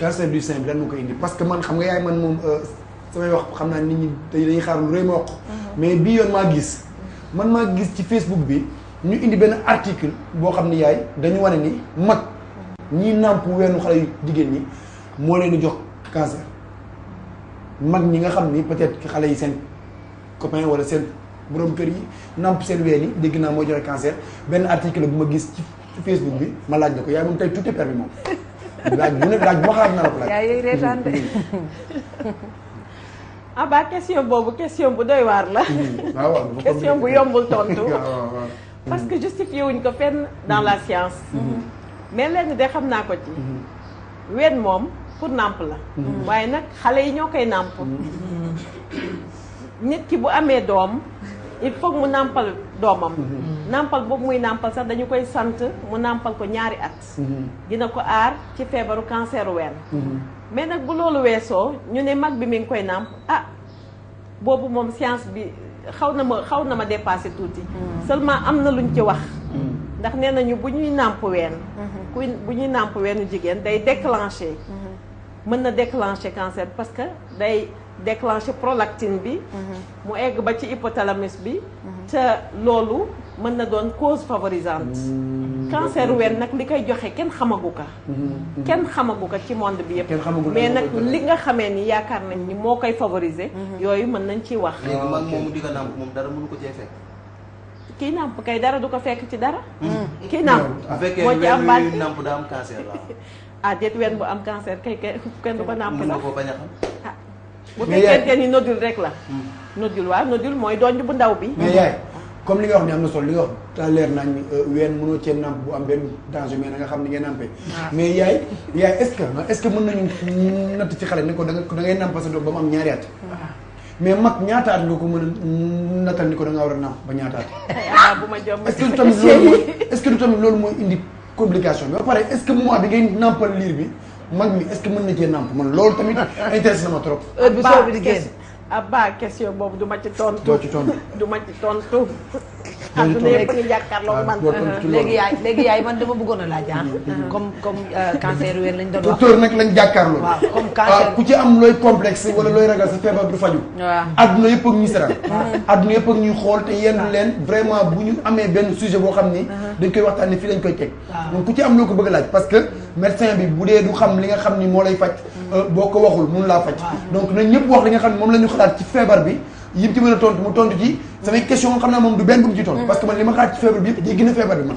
cancer du sein bi lan moo koy indi parce que man xam nga yaay man moom samay wax xam naa nit ñi dañuy xaar lu rëy ma wax mais bii yoon maa gis ci Facebook bi ñu indi benn article boo xam ne yaay dañu wane ni mag ñii nàmp weenu xale yu jigéen ñi moo leen di jox cancer mag ñi nga xam ni peut-être xale yi seen copain wala seen borom kër yi nàmp seen ween yi dégg naa moo joxe cancer benn article bu ma gis ci Facebook bi ma laaj na ko yaay moom tey tout est permis moom laaj bu ne laaj bu ma xalaat naa la ko laaj. yaa ngi reetaan de. ah ba question boobu question bu doy waar la. waaw question bu yombul tontu. parce que justifié wuñ ko fenn dans la science. mais lenn de xam naa ko ci. ween moom pour nàmp la. waaye nag xale yi ñoo koy nàmp. nit ki bu amee doom il faut mu nàmpal doomam. nàmpal boobu muy nàmpal sax dañu koy sant mu nàmpal ko ñaari at. dina ko aar ci feebaru cancer ween. mais nag bu loolu weesoo ñu ne mag bi mi ngi koy nàmp ah boobu moom science bi xaw na ma dépassé tuuti. seulement am na luñ ci wax. ndax nee nañu bu ñuy nàmp ween. bu ñuy nàmp weenu jigéen day déclencher. mën na déclencher cancer parce que day déclencher prolactine bi. mu egg ba ci hypothalamus bi. te loolu mën na doon cause favorisante. cancer ween nag li koy joxe kenn xamagu ko. kenn xamagu ko ci monde bi yëpp. mais nag li nga xamee ni yaakaar nañ ni moo koy favoriser. yooyu mën nañ ciy wax. léegi mag moomu di ko nàmp moom dara mënu ko cee fekk. kii nàmp kay dara du ko fekk ci dara. kii nàmp bu fekkee moo ci am baat ween nàmp daa am cancer la. ah déet ween bu am cancer kay kenn du ko nàmp mën la. na koo bañ a xam. ah bu fekkente ni nodule rek la. nodule waaw nodule mooy donj bu ndaw bi. mais yaay comme li nga wax ni am na solo li nga wax ta leer nañ ni ween mënoo cee nàmp bu am benn danger mais na nga xam ni ngeen nàmpee. mais yaay est-ce que mën nañu natt ci xale ni ko da ngay nàmp sa doom ba mu am ñaari at. mais mag ñaata at nga ko mën a nattal ni ko da nga war a nàmp ba ñaata at. ah bu ma jom est-ce que du tamit loolu mooy indi complication bi ba pare est-ce que moment bi ngay nàmpal liir bi mag mi est-ce que mën na cee nàmp man loolu tamit intéressé na ma trop. heure bi soo bi di génn question boobu du ma ci tontu. doo ci tontu du ma ci tontu. àdduna yëpp ngi jàkkaarloo man. léegi yaay man dama bëggoon a laaj comme cancer ween lañ doon wax. docteur nag lañ jàkkaarloo. waaw comme cancer ku ci am looy complexe wala looy ragal sa feebar du faju. waaw adduna yëpp ak ñuy seral. adduna yëpp ak ñuy xool te yenn leen vraiment bu ñu amee benn sujet boo xam ni. dañ koy waxtaanee fii lañ koy teg. donc ku ci am loo ko bëgg a laaj parce que médecin bi bu dee du xam li nga xam ni moo lay faj. boo ko waxul mun laa faj. donc nañ ñëpp wax li nga xam ne moom la ñu xalaat ci feebar bi. yim ci mën a tontu mu tontu ci samay question xam naa moom du benn bu mu ci tontu parce que man li ma xalaat ci feebar bi yëpp day gën a feebar bi man.